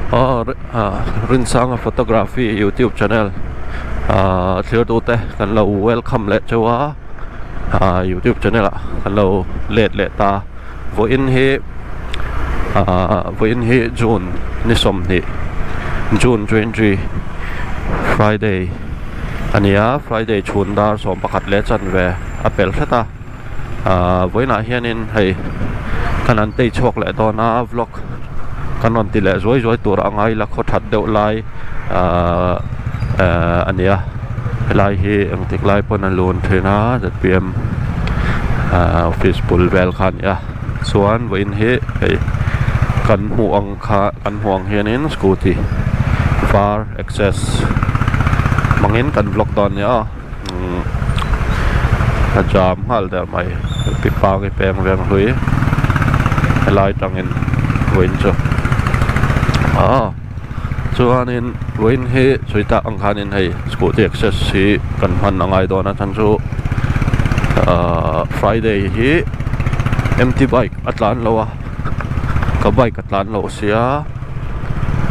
Aw Rinsanga photography youtube channel ah thlir tute kan lo welcome leh cheu a ah youtube channel ah kan lo let leh ta vawiin hi ah vawiin hi june ni sawmhnih june 20 friday a ni a friday chhun dar sawm pakhat leh chanve a pel hret a. Ahh vawiinah hianin hei kan an tei chhuak leh dawn a vlog kan rawn ti leh zuai zuai tur a ngai la khaw that deuh lai ahh ehh a nia helai hi engtik lai pawn a lun thin a zpm ahh office bul vel kha a ni a chuan vawiin hi hei kan hmuh ang kha kan hmuh ang hianin scooty var access hmangin kan vlog dawn a nia aw. A jam nghal der mai pipangi peng veng hlui helai tangin vawiin chu ah chuanin vawiin hi sawi tak ang khanin hei scooty access hi kan hman a ngai dawn a chhan chu ahh friday hi empty bike a tlan lo a ka bike a tlan lo sia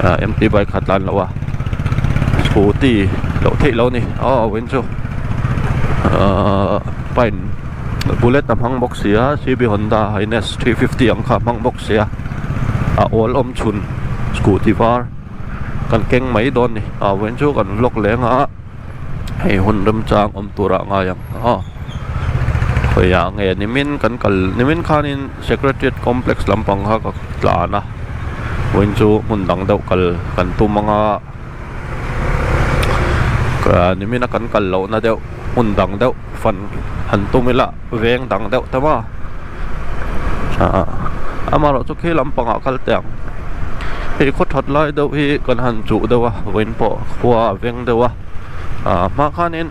ah empty bike kha a tlan lo a scooty loh theih loh a ni aw vawiin chu ahh pine bullet a hmang bawk si a c b honda highness 350 ang kha a hmang bawk si a a awl awm chhun scooty var kan keng mai dawn a ni ah vawiin chu kan vlog leng a hei hun remchang awm turah a ngai ang aw khawiah nge nimin kan kal nimin khanin secretariat complex lampang kha ka tlan a vawiin chu hmun dang deuh kal kan tum ang a nimin a kan kal lohna deuh hmun dang deuh fan han tum ila veng dang deuh te maw ah amaherawh chu khi lampangah kal teh ang hei khaw that lai deuh hi kan han chuh deuh a vawiin pawh khua a veng deuh a ah hma khanin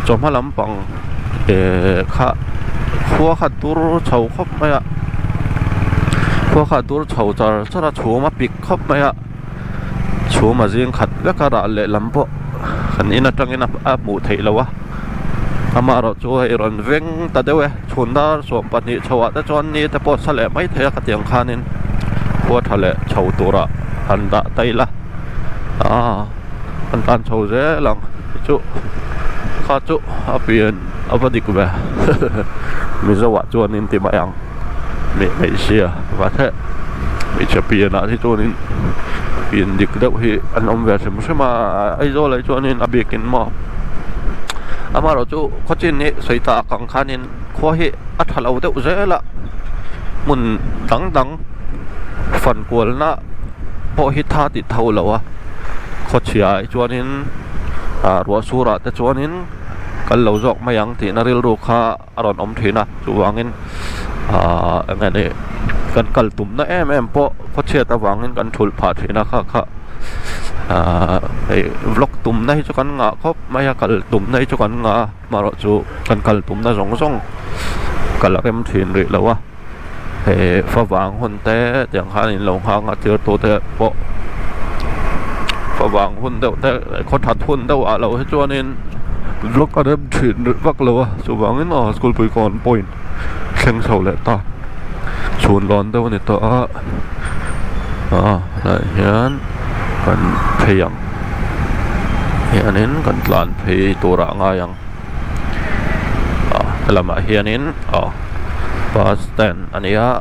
chawhma lampang eh kha khua kha dur chho khawp mai a khua kha dur chho char char a chhum a pik khawp mai a chhum a zing khat vek a rah leh lam pawh kan in atangin a hmuh theih loh a amaherawh chu hei rawn veng ta deuh e chhun dar sawm pahnih chho ah te chuan ni te pawh sa leh mai thei a khatiang khanin khua tha leh chho turah han dah ta ila aaa an tan chho zel ang chu kha chu a pian a va dik ve mizo ah chuanin ti mai ang. Hmeichhia va the hmeichhe pianah hi chuanin pian dik deuh hi an awm ve hrim hrim a Aizawl ah hi chuanin a biakin maw amaherawh chu khawchin hi sawi tak ang khanin khua hi a tha lo deuh zel a hmun dang dang fan kualna pawh hi tha tih tho lo a khawchhia ah hi chuanin ah ruah surah te chuanin kal lo zawk mai ang tihna rilru kha. A rawn awm thin a chuvangin ahh eng nge ni kan kal tumna em em pawh khawchhiat avangin kan thulh phah thin a kha kha ahh hei vlog tumna hi chu kan ngah khawp mai a kal tumna hi chu kan ngah a amaherawh chu kan kal tumna zawng zawng kal a rem thin rih lo a hei favang hun te tiang khan in lo nghak a thil tute pawh favang hun deuh te khaw that hun deuh ah loh hi chuanin vlog a rem thin rih vak lo a chuvangin aw school pui kawn point thleng chho leh ta chhun lawn deuh a ni tawh a ah helaiah hian kan phei ang hianin kan tlan phei turah a ngai ang. Ah helamah hianin aw bus stand a ni a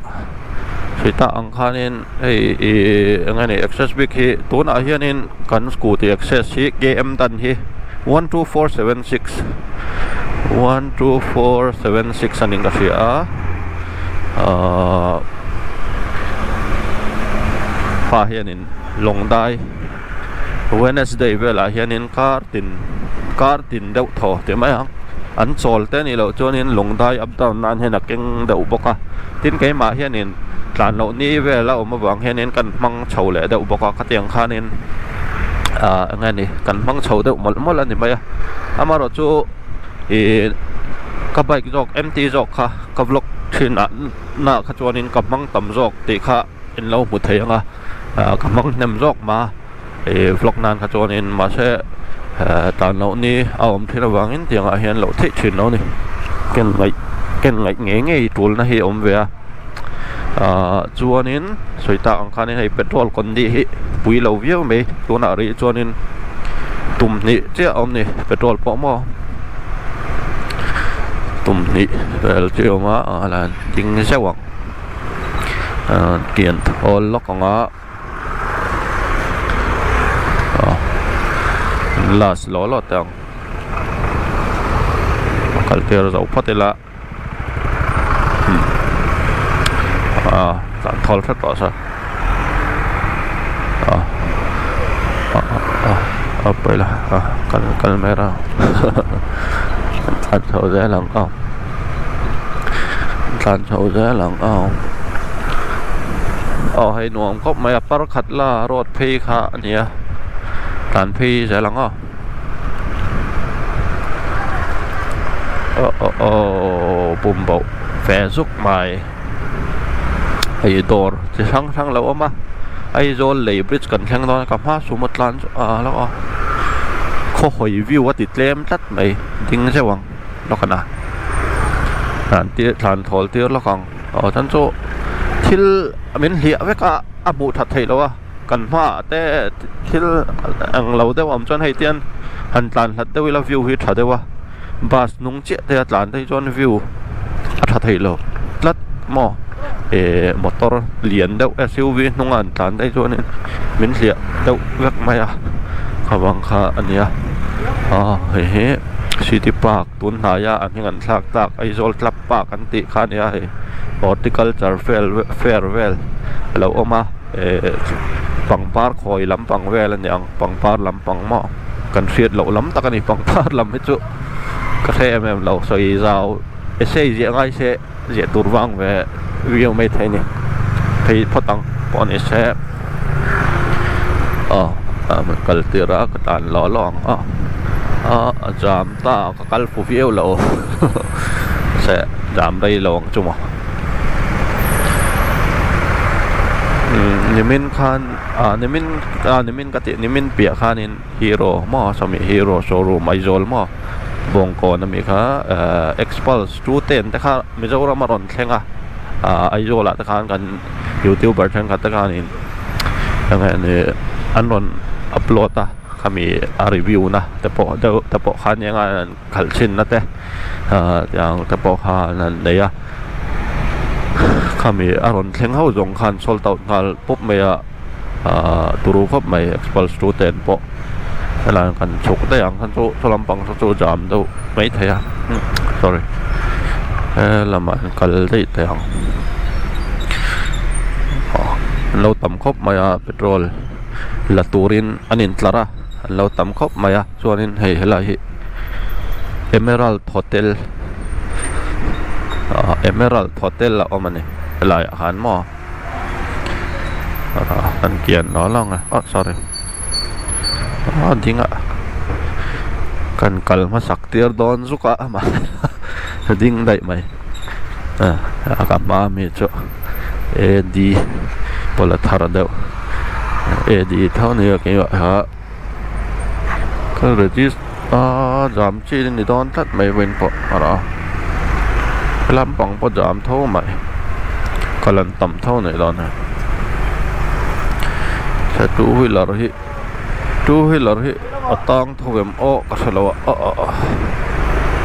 chhuih ang khanin hei ih eng nge ni access bik hi tunah hianin kan scooty access hi K M dan hi one two four seven six one two four seven six a niin ka hria a ahh pa hianin lawng dai. Wednesday velah hianin kar tin kar tin deuh thaw tih mai ang an chawl te anih loh chuanin lung dai up down nan hian a keng deuh bawk a tin keimah hianin tlan loh ni vel a awm avang hianin kan hmang chho leh deuh bawk a khatiang khanin ah eng nge ni kan hmang chho deuh mawlh mawlh a ni mai a amaherawh chu ih ka bike zawk M T zawk kha ka vlog thin ah na kha chuanin ka hmang tam zawk tih kha. In lo hmu thei ang a ah ka hmang hnem zawk ma ih vlog nan kha chuanin mahse eh tan loh ni a awm thin avangin tiang ah hian loh theih thin lo a ni ken ngaih ken ngaih ngei ngei tulna hi a awm ve a ah chuanin sawi tak ang khanin hei petrol kawndi hi. pui lo viau mai tunah rih chuanin tum hnih chiah a awm ni petrol pawh maw tum hnih vel chu a awm a ah la ding zeuh ang ah kian thawl lawk ang a ah last law law teh ang a kal tir zo phawt ila. Ah tlan thawl hret tawh se ah ah ah a pawi la ah kal kal mai rang tlan chho zel ang aw tlan chho zel ang aw aw hei nuam khawp mai a par khat la road phei kha a nia tlan phei zel ang aw. Aw aw aw bumboh ve zuk mai hei dawr chi hrang hrang lo awm a Aizawl lei bridge kan thleng dawn a ka hma sumo tlan chu a lo a khaw hawi view a ti tlem tlat mai ding zeuh ang lawk ana thlan tir thlan thawl tir lawk ang aw chuan chu thil min hliah vek a a hmuh that theih loh a. Kan hmaah te thil ang lo deuh a awm chuan hei tian han tlan hlat deuh ila view hi tha deuh a bus hnung chiah te a tlan phei chuan view a tha thei lo tlat maw eh motor lian deuh S U V hnunga an tlan daih chuanin min hliah deuh vek mai a khavang kha a nia ah hei hi city park tun hnaia a hming an thlak tak Aizawl club park an tih kha a nia hei horticulture fair vel a lo awm a. Eh pangpar khawi lampang vel a ni ang pangpar lampang maw kan hriat loh lam tak a ni pangpar lam hi chu ka hre em em lo sawi zau essay ziah ngai se ziah tur vang ve viau mai thei a ni phei phawt ang pawh a ni se aw a kal tir a ka tan lawh lawh ang a a jam ta ka kal fu viau lo se jam rei lo ang chu maw. Nimin khan ah nimin ah nimin ka tih nimin piah khanin hero maw sawmi hero showroom Aizawl maw Bawngkawn ami kha ehh Xpulse 210 te kha Mizoram a rawn thleng a ah Aizawl ah te khan kan youtuber thenkhat te khanin eng nge an rawn upload a khami a review na te pawh deuh te pawh kha nia an khalh chhin na te ah tiang te pawh kha an han nei a khami a rawn thleng ho zawng khan sold out nghal pawp mai a ah turu khawp mai xpulse 210 pawh helai ah kan chhuk daih ang khan chu saw lampang saw chu jam deuh maithei a sorry helamah hian kal daih teh ang an lo tam khawp mai a petrol la turin an intlar a an lo tam khawp mai a. Chuanin hei helai hi Emerald Hotel ah Emerald Hotel a awm a ni helai ah khan maw ah an kian lo lang a oh sorry ah ding a kan kal hmasak tir dawn zuk a amah a ding daih mai ah ka hma ami chu A D pawh la thar deuh A D tho a ni a keimah kha. Ka register jam chi a ni dawn tlat mai vawiin pawh a rawn a lampang pawh jam tho mai kal an tam tho a nih dawn hi he two wheeler hi two wheeler hi a tang tho em aw ka hre lo a aw aw aw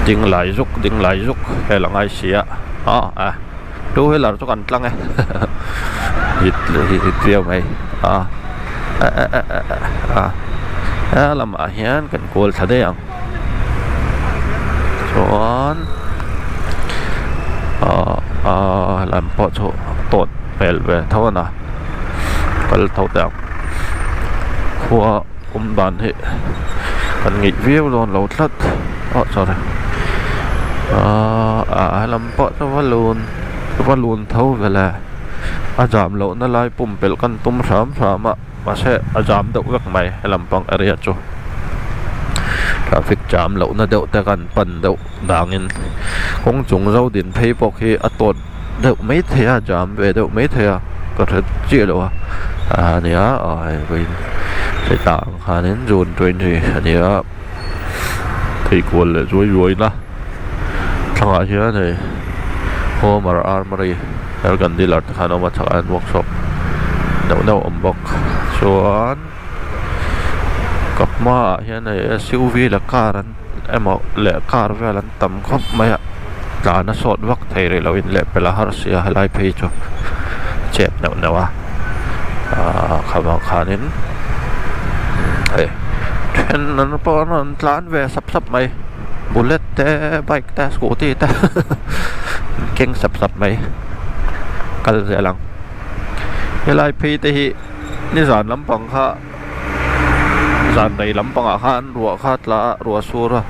ding lai zuk ding lai zuk hel a ngai si a aw a two wheeler chu kan tlang e hit hit viau mai a eh eh eh eh eh a he lamah hian kan kual thla daih ang chuan ah ah lam pawh chu tawt hmel ve tho a na kal tho teh ang khua awm dan hi kan ngeih viau dawn lo tlat oh sorry ah ah helam pawh chu va lun va lun tho vele. A jam lohna lai pumpelh kan tum hram hram a mahse a jam deuh vek mai he lampang area chu traffic jam lohna deuh te kan pan deuh dangin kawng chung zo din phei pawh khi a tawt deuh maithei a jam ve deuh maithei a ka hre chiah lo a a nia aw hei vawiin hetah ang khanin june 20 a nia phei kual leh zuai zuai ila thlangah hian hei homer armoury. Airgun dealer te khan a awm a chhakah hian workshop neuh neuh a awm bawk. Chuan ka hmaah hian hei S_U_V leh car an emaw leh car vel an tam khawp mai a tlan a sawt vak thei rih loh in leh pelh a har sia helai phei chu chep neuh neuh a ahh khamah khanin hei then an pawh an rawn tlan ve sap sap mai bullet te bike te scooty te an keng sap sap mai kal zel ang helai phei te hi nizan lampang kha zan rei lampangah khan ruah kha tla a ruah sur a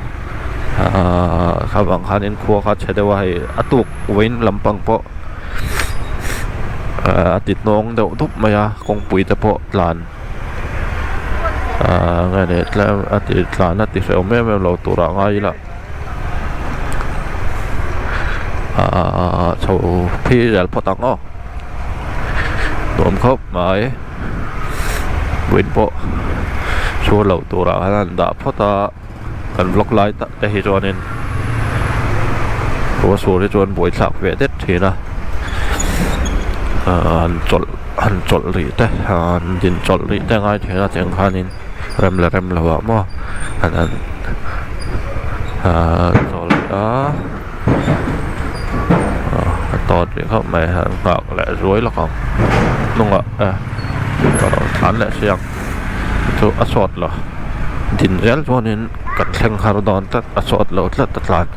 ahh kha vang khanin khua kha chhe deuh a hei a tuk vawiin lampang pawh ahh a ti hnawng deuh dup mai a kawngpui te pawh tlan ahh nge ni tlem a ti tlan a ti hrehawm em em lo turah ngai ila ahh chho phei zel phawt ang aw nuam khawp mai. Vawiin pawh chhur loh turah khan an dah phawt a kan vlog lai tak te hi chuanin ruah sur hi chuan buaithlak ve det thin a ahh han chawlh han chawlh rih te han din chawlh rih te a ngai thin a tiang khanin rem leh rem lovah maw han han ahh chawl rih a a tawt rih khawp mai han nghak leh zuai lawk ang hnungah eh a rawn tlan leh si ang chu a sawt lo din zel chuanin kan thleng har dawn tlat a sawt lo tlat a tlan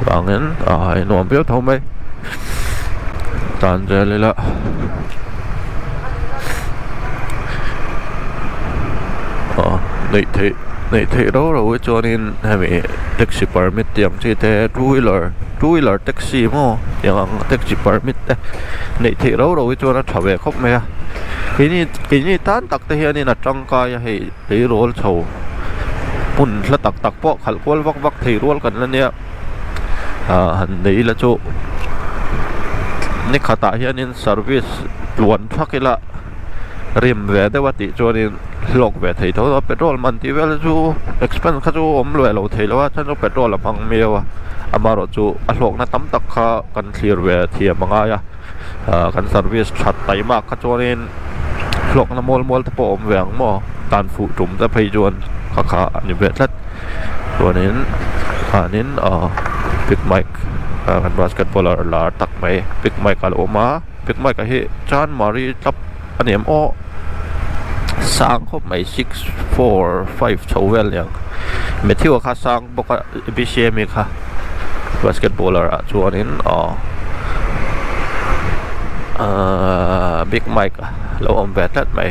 vangin ah a nuam viau tho mai tlan zel ila aw neih theih neih theih rau rau hi chuanin hemi taxi permit tih ang chi te two wheeler two wheeler taxi maw tiang ang taxi permit te neih theih rau rau hi chuan a tha ve khawp mai a keini keini tan tak te hianin a tangkai a hei tleirawl chho hmun hla tak tak pawh khalh kual vak vak thei rual kan la nia ah han nei ila chu ni khatah hianin service tluan thak ila rim ve deuh a tih chuanin hlawk ve thei tho a petrol man tih vel chu expense kha chu awm luai lo thei lo a chhan chu petrol a hmang miau a amaherawh chu a hlawkna tam tak kha kan thlir ve thiam a ngai a ah kan service that taihmak kha chuanin hlawkna mual mual te pawh a awm ve ang maw tan fuh tum te phei chuan kha kha a ni ve tlat chuanin khanin ah big mic ah kan basketballer lar tak mai big mic a lo awm a. Big Mike ah hi Chanmari club a ni em aw sang khawp mai six four five chho vel aniang Matthew a kha sang bawk a B C M kha basketballer ah chuanin aw ahh Big Mike a lo awm ve tlat mai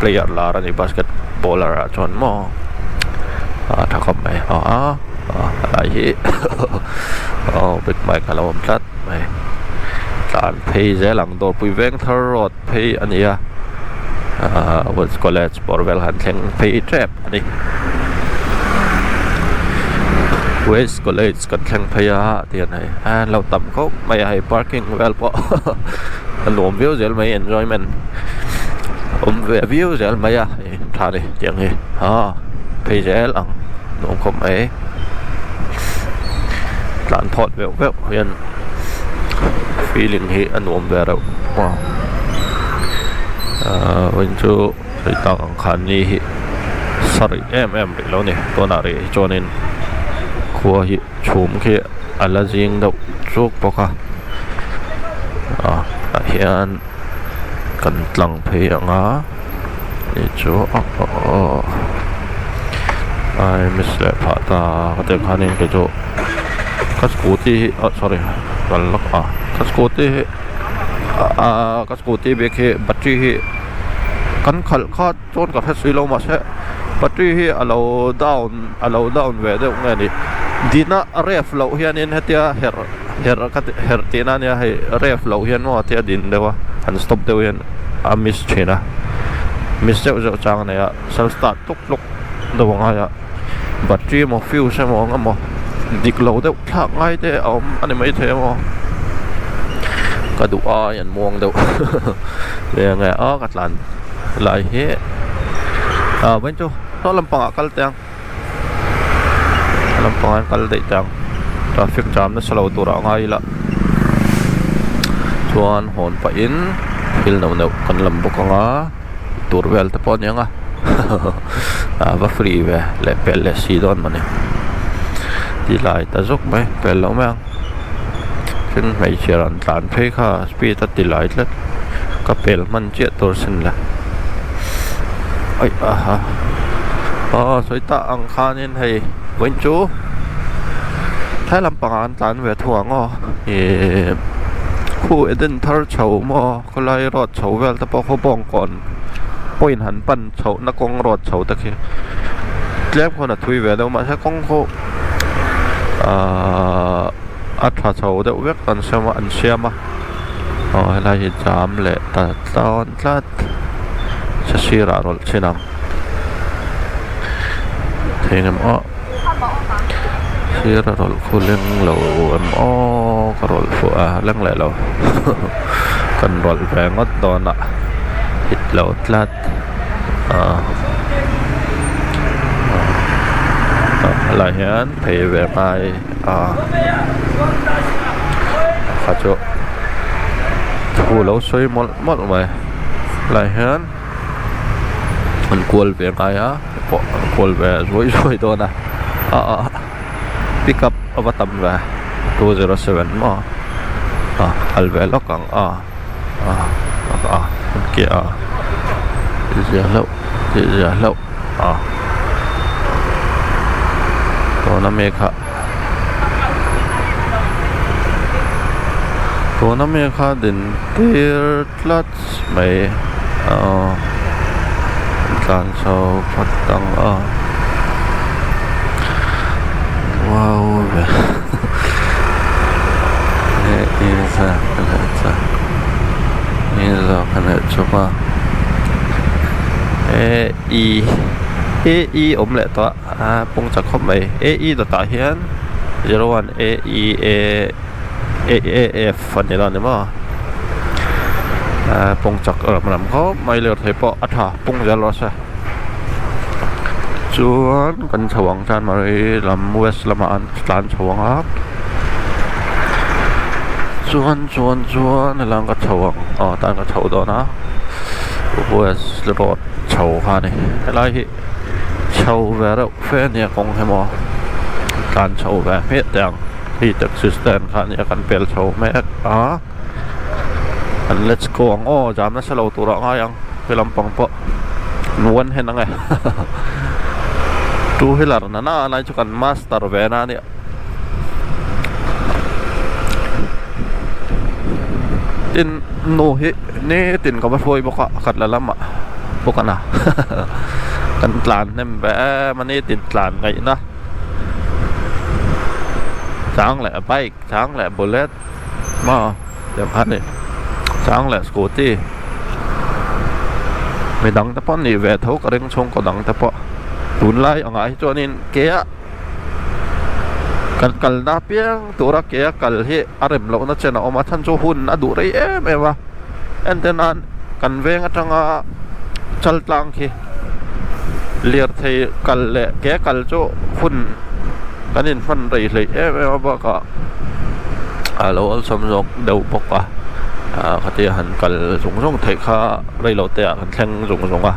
player lar a ni basketballer ah chuan maw a tha khawp mai aw a helai hi aw Big Mike a lo awm tlat mai tlan phei zel ang dawrpui veng thar road phei a ni a ahh woods college bawr vel han thleng phei tep a ni west college kan thleng phei a tihian hei a lo tam khawp mai a hei parking vel pawh a nuam viau zel mai enjoyment awm ve viau zel mai a hei tha ni tiang hi ah phei zel ang nuam khawp mai. Tlan thawt veuh veuh hian feeling hi a nuam ve reuh a ahh vawiin chu sawi tak ang khan ni hi sa rih em em rih lo a ni tunah rih hi chuanin khua hi chhum khi a la zing deuh chuk bawk a ah tah hian kan tlang phei ang a. Ni chu aw aw ai miss leh phah ta ka tih khanin kei chu ka scooty hi oh sorry kal lawk a ka scooty hi ah ka scooty bik hi battery hi kan khalh kha chuan ka hre si lo mahse battery hi a lo down a lo down ve deuh nge ni dina ref loh hianin hetia herh herh ka ti herh tihna ania hei ref loh hian maw tia din deuh a han stop deuh hian a miss thin a miss zeuh zeuh chang a nei a self start tluk tluk deuh a ngai a battery emaw fuse emaw ang emaw dik lo deuh thlak ngai te a awm a ni maithei emaw ka duh ai an muang deuh eng nge a ka tlan lai hi ah vawiin chu saw lampangah kal teh ang. A lampangah hian kal daih teh ang traffic jam nasa lo turah a ngai ila chuan hawn pahin thil neuh neuh kan lam bawk ang a. tur vel te pawh a ni ang a a va free ve leh pel leh si dawn mawni ti lai ta zuk mai pel loh mai ang tin hmeichhia rawn tlan phei kha speed a ti lai tlat ka pel hman chiah tur sin le aih aha aw sawi tak ang khanin hei vawiin chu tlai lampangah an tlan ve thu ang aw ihh khu eden thar chho maw khawlai road chho vel te pawh khaw bawngkawn point han pan chhoh na kawng road chho te khi tlem khawn a thui ve deuh mahse kawng khu ahh a tha chho deuh vek an siam a an siam a aw helai hi jam leh ta tlawn tlat sa sirah rawlh chin ang thei engemaw aw sir a rawlh khu leng lo em aw ka rawlh fuh a leng leh lo kan rawlh ve ngawt dawn a hit lo tlat ah ah helaiah hian phei ve ngai a kha chu thu lo sawi mawlh mawlh mai helaiah hian an kual ve ngai a pawh an kual ve zuai zuai dawn a ah ah pick up a va tam ve 207 maw ah kal ve lawk ang a ah ah an ke a tihzia hlauh tihzia hlauh ah tuna mi kha tuna mi kha din tir tlat mai aw tlan chho phawt ang a wow ve e i e i awm leh tawh a a pawng chak khawp mai e i dawtah hian 01 a e a a a f a ni lo a ni maw pawng chak ram ram khawp mai lirthei pawh a tha pawng zel rawh se chuan kan chho ang chuan mari lam west lamah an tlan chho ang a chuan chuan chuan helam ka chho ang aw tan ka chho dawn a west road chho kha a ni helai hi chho ve reuh fe a nia kawng hi maw tlan chho ve hmiah teh ang hei taxi stand kha a nia kan pel chho mek a an let's go ang aw zam nasa lo turah a ngai ang he lampang pawh an one hand ang e two wheeler na na lai chu kan master ve na a nia tin nu hi nitin ka va hruai bawk a khat la lamah bawk a na kan tlan hnem ve em a nitin tlan ngaihna chang leh bike chang leh bullet maw tiang kha a ni chang leh scooty midang te pawh an nih ve tho ka ring chhungkaw dang te pawh tunlai angah hi chuanin ke a Kan kalna apiang tura ke a kal hi a rem lohna chen a awm a chhan chu hun a duh rei em em a entir nan kan veng atanga chal tlang khi lirthei kal leh ke kal chu hun kan inhman rei hleih em em a bakah a lo awlsawm zawk deuh bawk a ah khatia han kal zung zung theih kha reilo te ah kan thleng zung zung a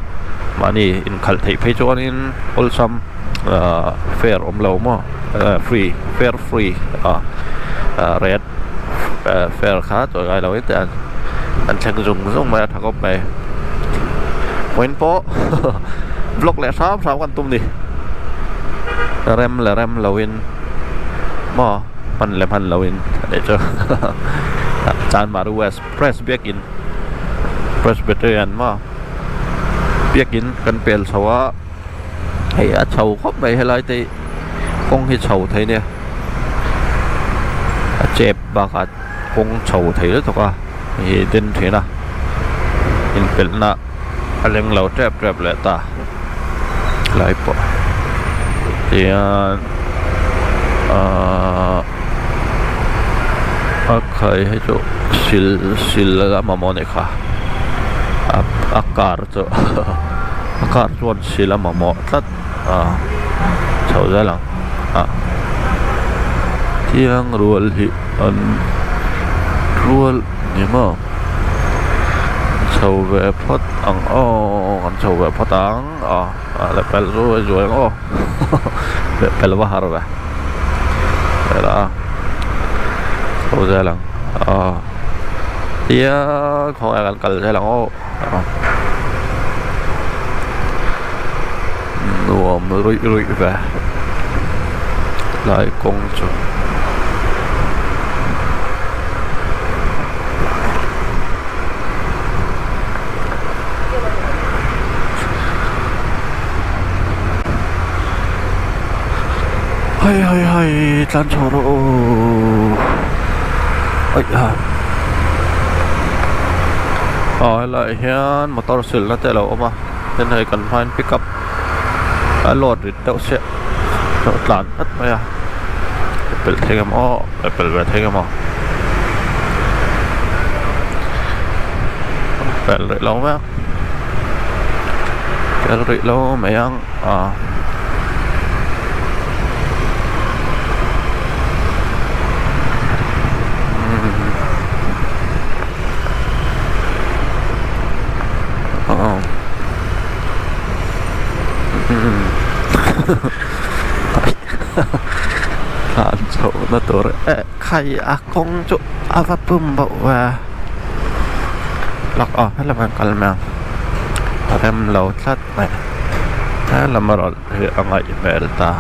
mahni inkhalh theih phei chuanin awlsam. Ahh fair awm lo maw ahh free fair free ah ah red ah fair kha chawi ngai lo in teh an thleng zung zung mai a tha khawp mai vawiin pawh vlog leh hram hram kan tum ni rem leh rem lo in maw hman leh hman lo in a nih chu Chanmari west press biakin presbyterian maw biakin kan pel chho a. Hei a chho khawp mai helai te hi kawng hi chho thei nia a chep bakah kawng chho thei lutuk a hei den thin a inpelhna a leng lo tep tep leh ta helai pawh tihian ahh a khai hei chu sil sil a mamawh a nih kha a car chu. A car chuan sil a mamawh tlat a chho zel ang a tiang rual hi an rual ni maw chho ve phawt ang aw. kan chho ve phawt ang aw leh pel chu a zuai ang aw leh pel va har ve vel a chho zel ang aw tiang khawnge kan kal zel ang aw nuam ruih ruih ve lai kawng chu. Hai hai hai tlan chho rawh aw aih ha aw helaiah hian motor silna te a lo awm a tin hei kan hmain pickup a load rit deuh chiah a lo tlan phat mai a pel thei ang aw pel ve thei ang aw pel rih lo mai a pel rih lo mai ang a. Tlan chhoh na tur eh khai a kawng chu a va pum bauh ve a lak aw helamah hian kal mai ang a rem lo tlat mai helam erawh hi a ngaih hmel ta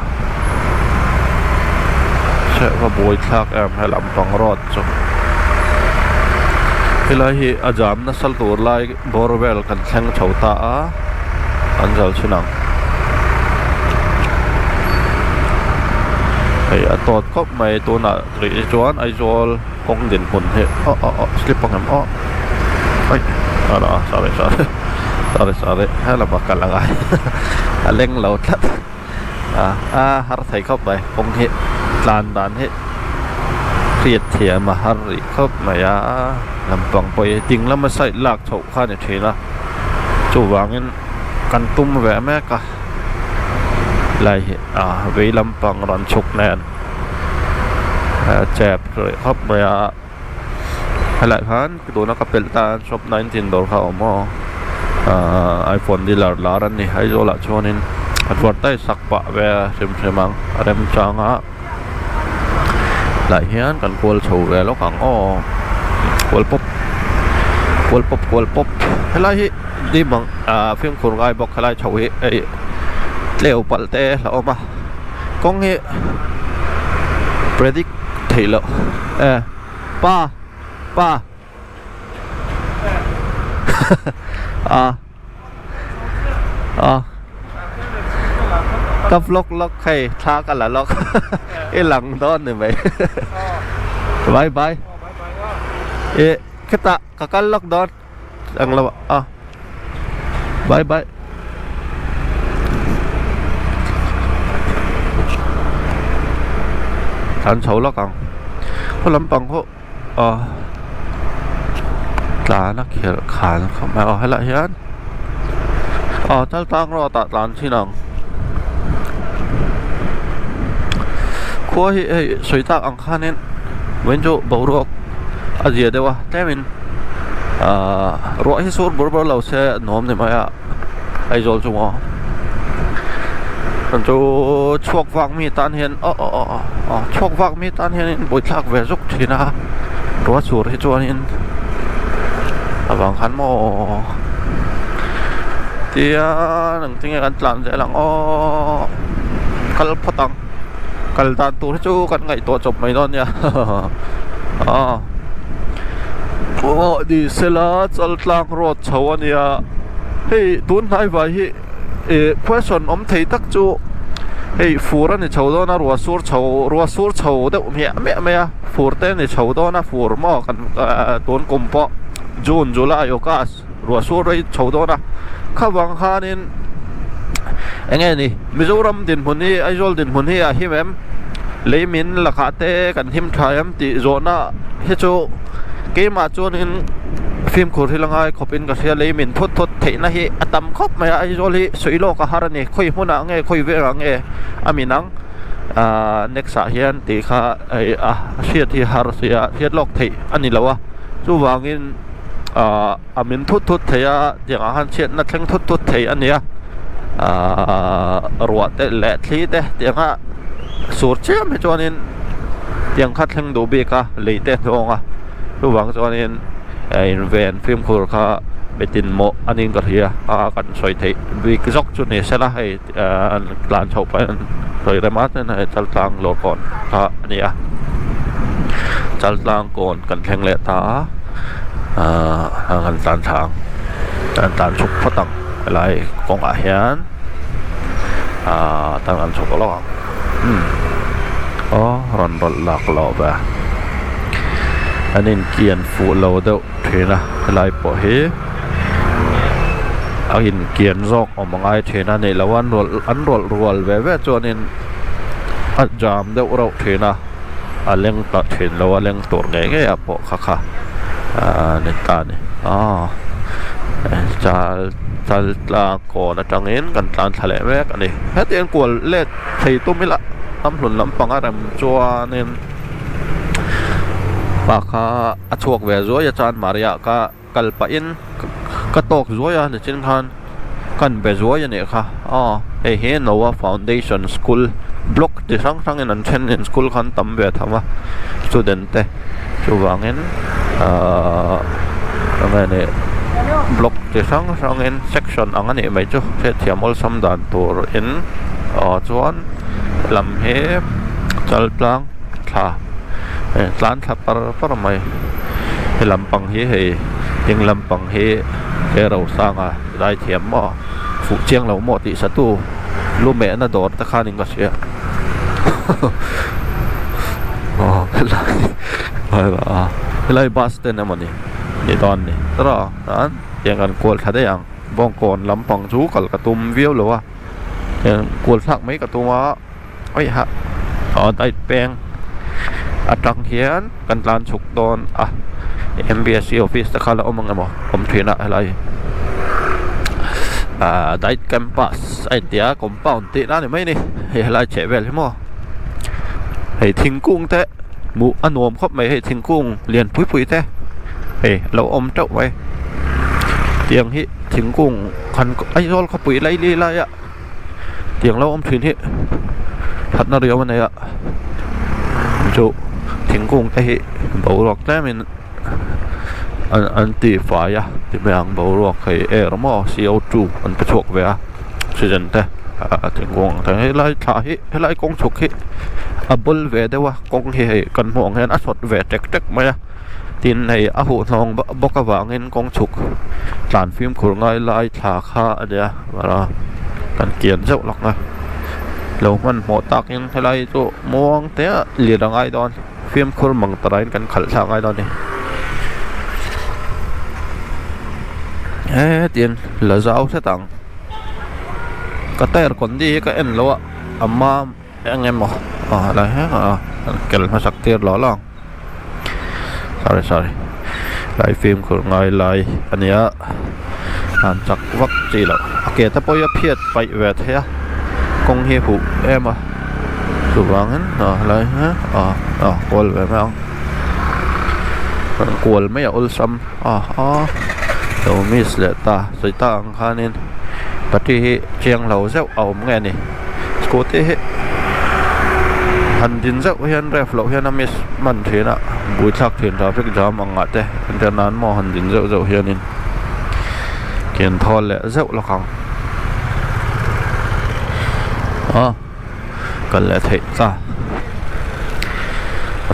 chheh va buai thlak em helam pang road chu helai hi a jam nasa tur lai bawr vel kan thleng chho ta a an zal chhin ang hei a tawt khawp mai tunah rih hi chuan Aizawl kawng dinhmun hi aw aw aw slip ang em aw aih a sorry sorry sorry sorry helama kal a ngai a leng lo tlat a a har thei khawp mai kawng hi tlan dan hi hriat thiam a har rih khawp mai a lampang pawh hi ding lama side lak chhoh kha a ni thin a chuvangin kan tum ve mek a lai hi a vei lampang rawn chhuk nen a chep rih khawp mai a helaiah khan tuna ka pelh tan shop 19 dawr kha a awm aw ahh iphone dealer lar an ni Aizawl ah chuanin advertise sak pah ve a hrim hrim ang a remchang a tlaiah hian kan kual chho ve lawk ang aw kual pawp kual pawp kual pawp helai hi dim ang ahh fimkhur ngai bawk helai chho hi hei tleu palh te a awm a kawng hi predict theih loh e pa pa a a ka vlog lawk hei thla ka la lawk i lang dawn ni mai bye bye e khitah ka kal lawk dawn ang lo a bye bye tlan chho lawk ang khaw lampang pawh aw tlan a khelh khan khawp mai aw helaiah hian aw chaltlang road ah tlan thin ang khua hi hei sawi tak ang khanin vawiin chu boruak a zia deuh a tlemin ahh ruah hi sur bur bur lo se nuam ni mai a Aizawl chu maw chu chhuak vak mi tan hian aw aw aw aw chhuak vak mi tan hian in buaithlak ve zuk thin a ruah sur hi chuanin avang khan maw tian engtin nge kan tlan zel ang aw kal phawt ang kal dan tur hi chu kan ngaihtuah chawp mai dawn nia aw aw ni sela chaltlang road chho a nia hei tun hnai vai hi ih question awm thei tak chu hei fur a ni chho dawn a ruah sur chho ruah sur chho deuh hmiah hmiah mai a fur te a ni chho dawn a fur maw kan ahh tun kum pawh june july august ruah sur rei chho dawn a khavang khanin eng nge ni mizoram dinhmun hi aizawl dinhmun hi a him em lei min lakah te kan him tha em tih zawhna hi chu keimah chuanin fimkhur hi la ngai khawpin ka hria lei min thawt thawt theihna hi a tam khawp mai a Aizawl hi sawi lawk a har a ni khawi hmunah nge khawi velah nge a min ang ahh next ah hian tih kha a hriat hi har sia hriat lawk theih a ni lo a chuvangin. Ahh a min thut thut thei a tiang ah khan chhiatna thleng thut thut thei a nia ahh ruah te leh thli te tiang a sur chiam hi chuanin tiang kha thleng duh bik a lei te hnawng a chuvang chuanin inven fimkhur kha mitin mawh a niin ka hria a kan sawi theih bik zawk chu ni sela hei ahh tlan chhoh pah hian sawi rem a chuan hei chaltlang lawrkawn kha a ni a chaltlang kawn kan thleng leh ta a ahh a kan tlan thla ang kan tlan chhuk phawt ang helai kawngah hian ahh tan kan chhuk lawk ang umm aw rawn rawlh lak lawh ve an inkian fuh lo deuh thin a helai pawh hi a inkian zawk awm a ngai thin a nih loh a an rawlh an rawlh rual ve ve chuanin a jam deuh reuh thin a a leng ta thin lo a leng tur ngei ngei ah pawh kha kha ahh ni ta a ni aw chal chal tlang kawn atangin kan tlan thla leh mek a ni hetiang kual let thei tum ila ramhlun lampang a rem chuanin pa kha a chhuak ve zuai a chuan Maria kha kal pahin ka tawk zuai a nichin khan kan be zuai a nih kha aw hei hi Noah Foundation School block chi hrang hrangin an then in school khan tam ve tham a student te chuvangin ahh enge ni block chi hrang hrangin section ang a nih mai chu hriatthiam awlsam dan tur in aw chuan lam hi chaltlang thla tlan thla par par mai he lampang hi hei ding lampang hi he rosanga zaithiam maw fuh chiang lo maw tih satu lu mehna dawr te khanin ka hria aw helai helai bus stand emawni ni dawn a ni tawh a tiang kan kual thla daih ang bawngkawn lampang chu kal ka tum viau lo a kual thlak mai ka tum a. Awih a diet peng atang hian kan tlan chhuk dawn a M_B_S_C office te kha la awm ang emaw awm thin a helai ah diet campus a inti a compound tih na ni mai a ni hei helai chheh vel hi maw hei thingkung te hmuh a nuam khawp mai hei thingkung lian pui pui te hei a lo awm teuh mai tiang hi thingkung han Aizawl khawpui laili laia. Tiang lo awm thin hi thatna riau a nei a chu thingkung te hi boruak tlem in an an ti fai a ti mai ang boruak hei air maw c o two an pe chhuak ve a oxygen te ah thingkung ang te helai thla hi helai kawng chhuk hi a bawl ve deuh a kawng hi hei kan hmuh ang hian a sawt ve tek tek mai a. Tin hei a huh hnawng bawk avangin kawng chhuk tlan fimkhur ngai lai thla kha a nia a kan kian zeuh lawk a lo hmanhmawh takin helai chu muang te a lir a ngai dawn fimkhur mang tarain kan khalh thlak ngai dawn a ni hetiang la zau hret ang ka tyre condi hi ka en lo a a mam eng emaw a lai hlek a an kel hmasak tir lo lo ang sorry sorry lai fimkhur ngai lai a nia han chak vak chi loh a ke te pawh hi a phiat paih ve thei a kawng hi a huh em a chuvangin a helai hi a a kual ve mai ang kual mai a awlsam a a lo miss leh ta sawi tak ang khanin battery hi chiang lo zeuh a awm nge ni. Scooty hi han din zeuh hian ref loh hian a miss hman thin a buaithlak thin traffic jam ang ah te entir nan maw han din zeuh zeuh hianin ken thawl leh zeuh lawk ang a kal leh theih ta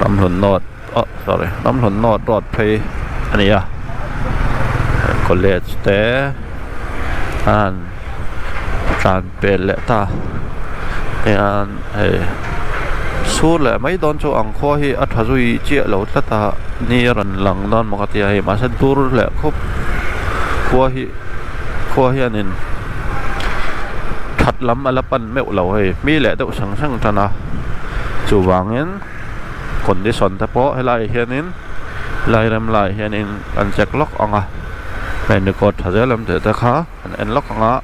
ramhlun north oh sorry ramhlun north road phei a ni a college te a han tlan pel leh ta hian hei sur leh mai dawn chu ang khua hi a tha zui chiah lo tlat a ni a rawn lang dawn maw ka ti a hei mahse dur leh khup khua hi khua hianin that lam a la pan meuh lo hei mi leh deuh sang sang tan a chuvangin condition te pawh helaiah hianin helai rem laiah hianin an check lawk ang a hei record tha zel em tih te kha an en lawk ang a.